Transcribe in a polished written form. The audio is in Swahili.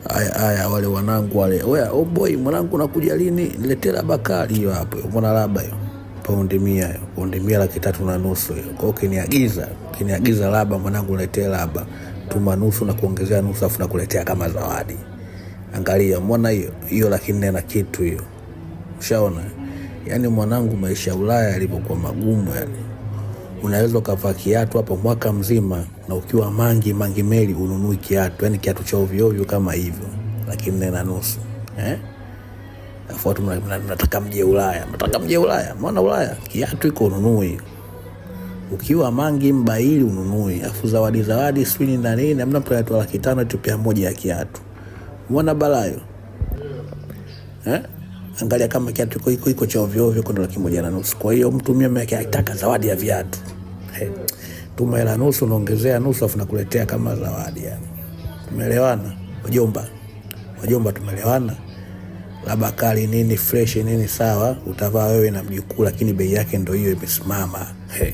Aya, aya, wale wanangu wale, oya oh boy, mwanangu nakuja lini? Niletee raba kali hiyo hapo. Umeona raba hiyo? Paundi 100 hiyo, paundi 100 350 hiyo. Kwa hiyo ukiniagiza raba mwanangu, niletee raba, tuma nusu na kuongezea nusu, afu nakuletea kama zawadi. Angalia, umeona hiyo hiyo, 400 na kitu hiyo, ushaona? Yaani mwanangu, maisha ya Ulaya yalivyokuwa magumu, yani unaweza ukavaa kiatu hapo mwaka mzima, na ukiwa mangi mangi meli ununui kiatu, yani kiatu cha ovyo ovyo kama hivyo, 450 eh? Alafu watu mnataka mje Ulaya, mnataka mje Ulaya. Maana Ulaya kiatu iko ununui, ukiwa mangi mbaili ununui, afu zawadi zawadi sijui na nini, hamna mtu anatoa 500,000 tu pia moja ya kiatu. Umeona balayo eh? Angalia kama kiatu iko iko iko cha ovyo ovyo kwenda 150. Kwa hiyo mtu mimi akitaka zawadi ya viatu hey, tuma hela nusu, unaongezea nusu, afu nakuletea kama zawadi yani. Tumeelewana wajomba? Wajomba, tumeelewana? Labda kali nini fresh nini, sawa, utavaa wewe na mjukuu, lakini bei yake ndio hiyo imesimama. Hey.